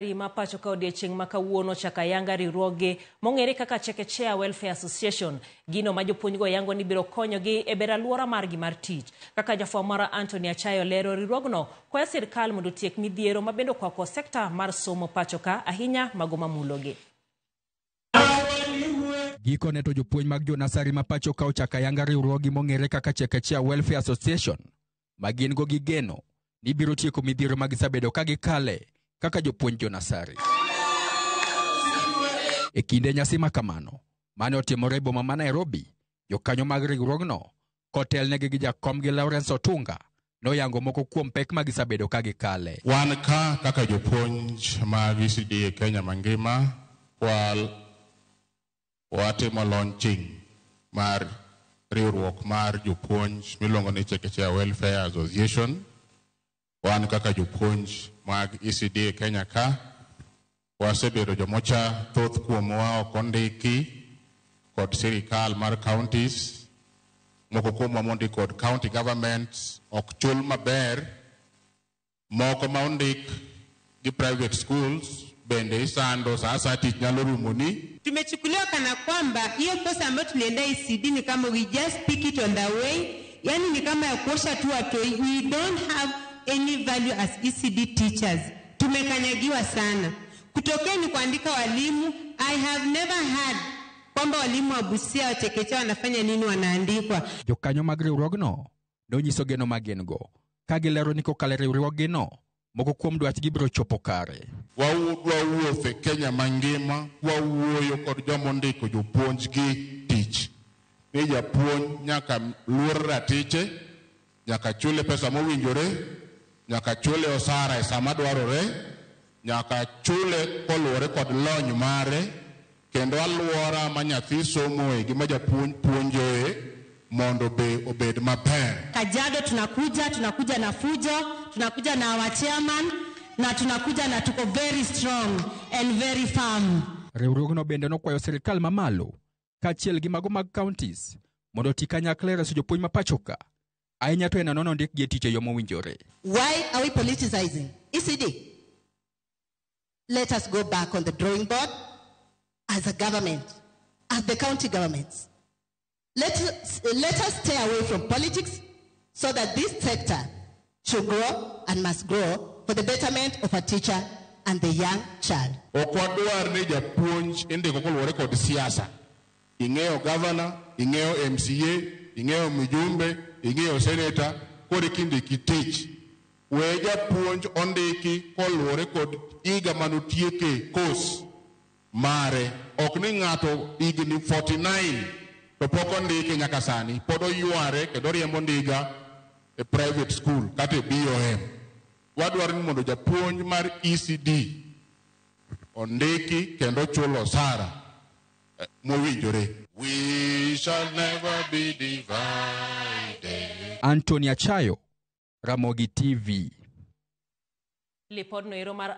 Ma pacho ka odiechieng' ma kawuono chako ayanga riwruoggi mong'ere kaka Chekechea Welfare Association, gino ma jopuonjgo yango ni biro konyogi e bero alwora margi mar tich. Kaka jafwambo mara Anthony Achayo lero, riwruogno kwayo sirkal mondo otiek midhiero ma bende okwako sekta mar somo pacho ka, ahinya mago mamulogi. Gikone to jopuonj mag jonasari ma pacho ka ochako ayanga riwruoggi mong'ere kaka Chekechea Welfare Association, ma gin go gi geno ni biro tieko midhiero ma gisebedo ka gikale kaka jopuonj jonasari. E kinde nyasi ma kamano, mane otimore e boma ma Nairobi, jokanyo mag riwruogno kotelnegi gi jakomgi Lawrence Otunga noyango moko kuom pek ma gisebedo ka gikale. Wan ka kaka jopuonj mag ECD e Kenya mangima watimo launching mar riwruok mar jopuonj miluongo ni Chekechea Welfare Association. Wan kaka jopuonj mag ECD e Kenya ka wasebedo jomocha, thoth kuomwa ok ondiki kod sirikal mar counties, moko kuomwa mondik kod county governments ok chul maber, moko ma ondik gi private schools bende isando sa asaya tich nyalo rumoni. Tumechukuliwa kana kwamba hiyo kosa ambayo tulienda ECD ni kama we just pick it on the way, yani ni kama ya kuosha tu watoi. We don't have any value as ECD teachers. Tumekanyagiwa sana. Kutokea ni kuandika walimu, I have never heard kwamba walimu wa Busia wa chekechea wanafanya nini, wanaandikwa. Jokanyo mag riwruogno nonyiso geno ma gin go ka gilero ni kokalo e riwruogino moko kuom dwachgi biro chopo kare. Wadwa wuotho e Kenya mangima wawuoyo kod joma ondiko jopuonj gi tich ni japuonj nyaka luor ratiche, nyaka chule pesa mowinjore, nyaka chule osara e sama dwarore, nyaka chule koluwore kod lony mare, kendo alwora ma nyathi somoe gi ma japuonj puonjoe mondo be obed maber. Kajiado tunakuja na fujo, tunakuja na our chairman na tunakuja na tuko very strong and very firm. Riwruogno bende nokwayo sirikal mamalo kaachiel gi mago mag counties mondo oti kanyakla e reso jopuonj ma pacho ka, ahinya to e neno ni ondikgi e tich e yo mowinjore. Why are we politicizing ECD? Let us go back on the drawing board as a government, as the county governments. Let us stay away from politics so that this sector should grow and must grow for the betterment of a teacher and the young child. Ok wadwar ni japuonj indiko koluwore kod siasa. Ing'eyo governor, ing'eyo MCA, ing'eyo mjumbe, ing'eyo senator, koro indiki tich. We japuonj ondiki koluwore kod higa manotieke course mare. Ok ni ng'ato higni 49 to pok ondike nyaka sani, pod oyware kendo oriembo ndiga e private school kata e BOM. Wadwaro ni mondo japuonj mar ECD ondiki kendo chul osara mowinjore. We shall never be divided. Anthony Achayo, Ramogi TV. Lipodno ero mar